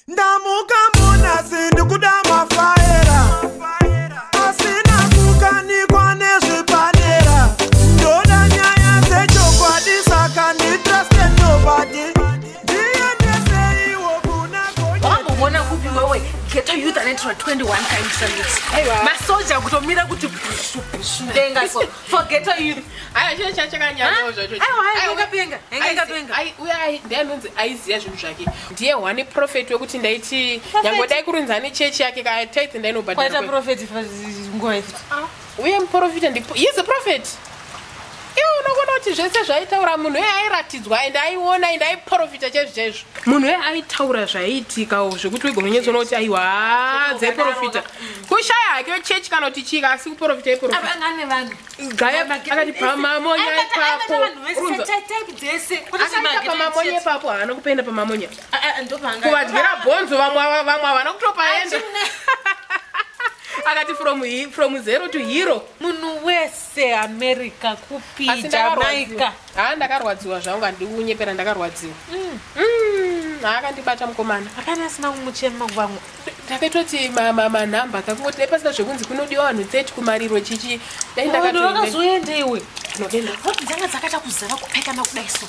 Ndamuka munasi ndikuda mafaera asina kukanikwa nezvipanera. Ndoda nyaya dzechokwadi, saka nditruste nobody. Ndiendeseiwo kuna Gonyeti. Wamboona kupi wewe ghetto youth anoitirwa 21 times salute, masoja kutomira kuti bushu bushu denga so for ghetto youth? Aiwa, chino chachakanyanyawo zvacho. Aiwa, aiwa, ingapenga, ingapenga. Uye ndiye anonzi aiziya zvinhu zvake, ndiye one prophet wekuti ndaiti nyange dai kurunzi chechi yake katithe Kwaita ndainobhadhara. Prophet nguva ifuti. Uye muprofita he's a prophet. Iwe unogona kuti zvese zvaitaura munhu uye airatidzwa ende aiona ende aiprofita chaizvo chaizvo. Munhu uye aitaura zvaiitikawo zvekuti wegona kuti aiwa, dzaiprofita. Kushaya hake chechi kana kuti chika, asi kuprofita aiprofita. Anga ane vanhu. Gaya akati pamamonya ipapo. Runza. Type dzese. Akaita pamamonya ipapo, haana kupenda pamamonya. Ndopanga. Kuvadyira bhonzo vamwe, vamwe havana kutopaenda. Akati from zero to hero. Munhu wese, America kupi, Asi ndakarwadziwa. Jamaica. Ha, ndakarwadziwa zvangu, handidi kunyepera, ndakarwadziwa. Akandibata mukomana. Hapana asina kumuchema vamwe. Takaitoti manhamba kakungoti dai pasina zvekunzi kunodiwa vanhu 30 kumariro chichi, dai Vanhu ndakatoenda. vakazoenda iwe. Ndinoenda. Voti dzanga dzakaita kuzara kupekana kudai so,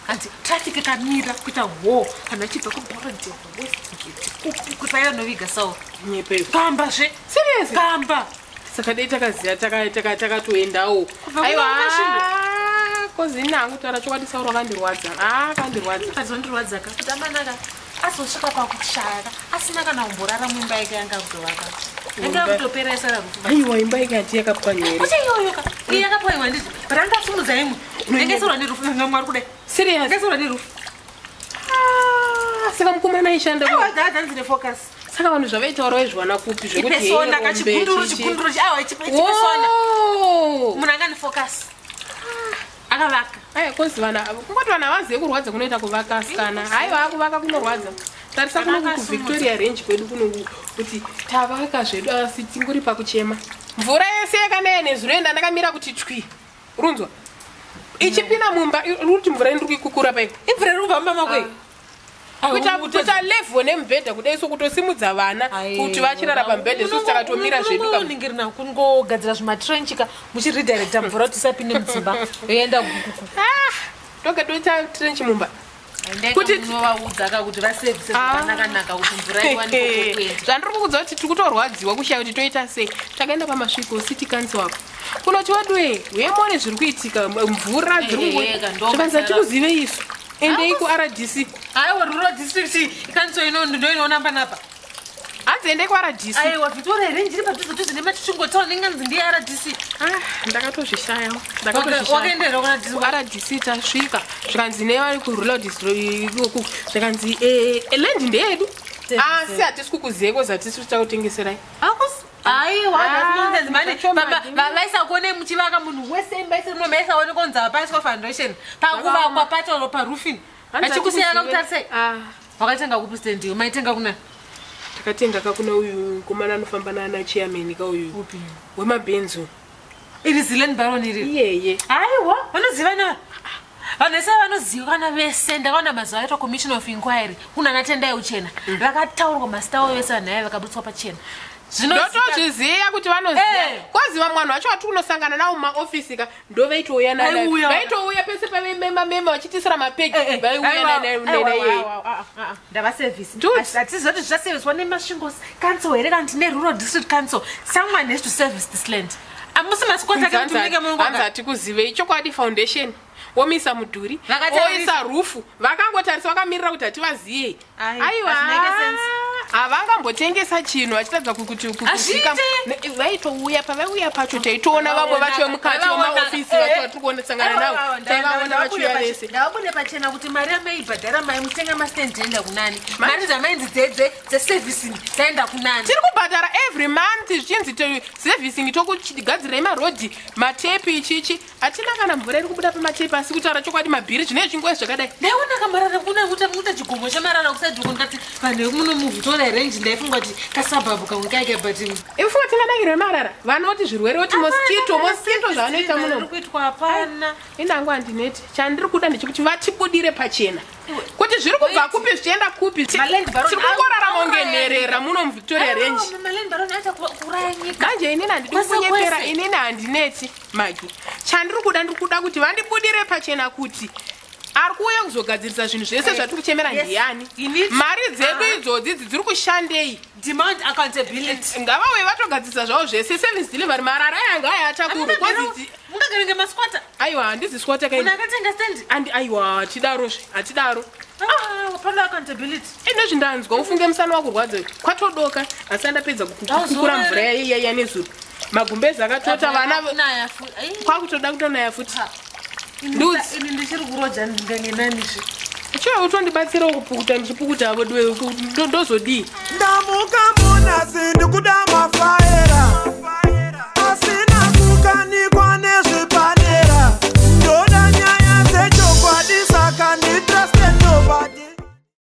hanzi traffic ikamira kuita ho, vanhu vachibva kuBorrowdale, Westgate, kupi kuti vainoviga Sauro. Nyepeyo. Kamba zve. Serious? Kamba. Saka dai takaziva takatoendawo. Kubva Aiwa. kuna Masvingo. Kozi ini hangu taura chokwadi, Sauro akandirwadza, akandirwadza. Azondirwadza ka kuti amanaka azosvika pakushaya asina kana kumborara muimba yake yanga kutovaka, yanga kutopera isara rufu. Aiwa, imba ikati yakapwanywa here? Kuti iyoyo ka, iyi yakapwanywa ndizvo, but anga asimudza imwe yanga isarwa nerufu nga Mwari kudai. Serious? Yanga isarwa nerufu. Ah, saka mukomana aishanda Aiwa, dzanzi nefocus. Saka vanhu zvavaitaura vaizviwana kupi zvekuti Ipesona hei, rombe, kachigunduru. chichi? Chigunduru, aiwa, chipesona. Oh! Munhu anga nefocus, akavaka. Aya, kozi vanhu kungoti vanhu havazive kurwadza kunoita kuvaka asikana. Haiwa, kuvaka kunorwadza. Tarisa kunoku kuVictoria Range kwedu kunoku, kuti tavaka zvedu asi tingori pakuchema. Mvura yese yakanaya nezvinoenda, ndakamira kuti twi runzwa ichipinda mumba. Uri kuti mvura indiri kuikukura paiko? Imvura iri kubva mumba mako. Kuita level nemubhedha kudai so, kutosimudza vana kuti vachirara pamubhedha, isusu takatomira zvedu. Unongirina kungogadzira zvimatrench ka, muchiredirecta mvura kuti isapinde mudzimba yoenda. Ah, toga toita trench mumba. Munovaudza ka kuti vasevhise zvakanakanaka kuti mvura iwane kwekuenda. Zvandiri kukudza kuti tiri kutorwadziwa kushaya kuti toita sei. Takaenda paMasviko City Council apo kunoti wadwe uye muone zviri kuitika, mvura dziri Eh, eh, ndo zvikanzi masara. hatikuzive isu, endei kuRDC. Aiwa, rural district ikanso ino ndoinoona panapa. Hanzi endei kuRDC. Aiwa, Victoria Range iri padhuze dhuze nemaTisvingo town, inganzi ndiye RDC. Ah, ndakatozvishaya. Wakaendera kuna DC? RDC tasvika, zvikanzi nevari kurural district ikoku, zvikanzi land ndeyedu asi hatisi kukuzive kozi hatisi takutengeserai. Aiwa. Ah, Nonsense mani. zvachomadi. Vaisakuone muchivaka, munhu wese imba isiri maisaone konzi paiswa foundation pakuvakwa pacho paroofing, vachikusiyana kakutarisai. Ah. Wakatenga kupi stand iyo? Maitenga kuna? Takatenga kakuna uyu mukomana anofamba naana chairman kauyu wemabhenzo. Iri ziland baron iri? Iyeye. Aiwa, vanozivana vanhu vese, vanozivana vese. Ndakaona mazuva aitwa commission of inquiry kuna naTendai Uchena, vakataurwa mazita avo vese, vanhu aya vakaburitswa pachena. Ndotozviziva kuti vanoziva. Eh. Kozi vamwe vanhu vacho vatiri kunosangana navo mumaofisi ka, ndo vaitouya. Vaiuya. Vaitouya pese pavemema mema vachitisira mapegi, vaiuya naiyeye. Ndavasevhisi. Dude. Hatizoti zvichaserviswa neMasvingo Council here kana kuti nerural district council. Someone has to service this land. Amusi masikoti ake kuti munenge Hanzi munongoga. hatikuzivei chokwadi. Foundation womisa mudhuri, Vakatarisa. oisa roof, vakangotarisa vakamirira kuti hativaziye. Ai, Aiwa, hazvimake sense. Havangambotengesa chinhu vachitadza kuti Hazviite. Vaitouya, pavaiuya pacho taitoona vamwe vacho vemukati wemaofisi vacho vatiri kuonesangana navo, taivaona vachiuya vese. Ndavabude pachena kuti mari yamaibhadhara mai mutenga mastand dzaenda kunani, mari dzamainzi dzeservicing dzaenda kunani? Tiri kubhadhara every month, zvichinzi servicing, tokugadzirai marodhi, matepi, chichi. Hatina kana mvura iri kubuda pamatepi, asi kutaura chokwadi mabhiri zvinenge zvingove zvakadai. Ndaiona kamarara kuna chigomo chemarara kuside uko, ndikati vanhu vemuno muVictoria Range, ndaifunga kuti kasuburb kamwe kaike, but Ifunga tinganakirwe marara, vanoti zvirwere oti mosquito, mosquito zvavanoita muno. Kuitwa hapana. Indangu handineti. Chandiri kuda ndechekuti vatibudire pachena kuti zviri kubva kupi zvichienda kupi. Maland baron Tiri kungorarama. kurarama unge nherera muno muVictoria Range. Maland baron aita kuuraya nyika. Manje inini handidi Kwese, kunyepera, kwese. inini handineti Magi. Chandiri kuda, ndiri kuda kuti vandibudire pachena kuti ari kuuya kuzogadzirisa zvinhu zvese zvatiri kuchemera Yes. ndiyani. You need- Mari dzedu idzodzi idzi dziri kushandei? Demand accountability. Ngavauye vatogadzirisa zvavo zvese. Service delivery, marara aya ngaya atakurwa. Mungagerenge masquatter. Aiwa, handizi squatter Munhu kaini. akatenga stand. Andi, aiwa, hatidarozve, hatidaro. Ah, panoda accountability. Inozvi ndanzwa ufunge musana wakurwadza kwatodoka, asi andapedza kukura mvura yaiyaiya nezuro, magumbezi akatota, vana Kunaya futi. Ai, kwakutoda kutonaya futi. Ha. Ndudzi. Ini ndichiri kuroja ngangenanizve. Chiwe utondibatsirawo kupukuta, ndichipukuta avo, ndozodii? Ndamuka munasi, ndikuda mafaera.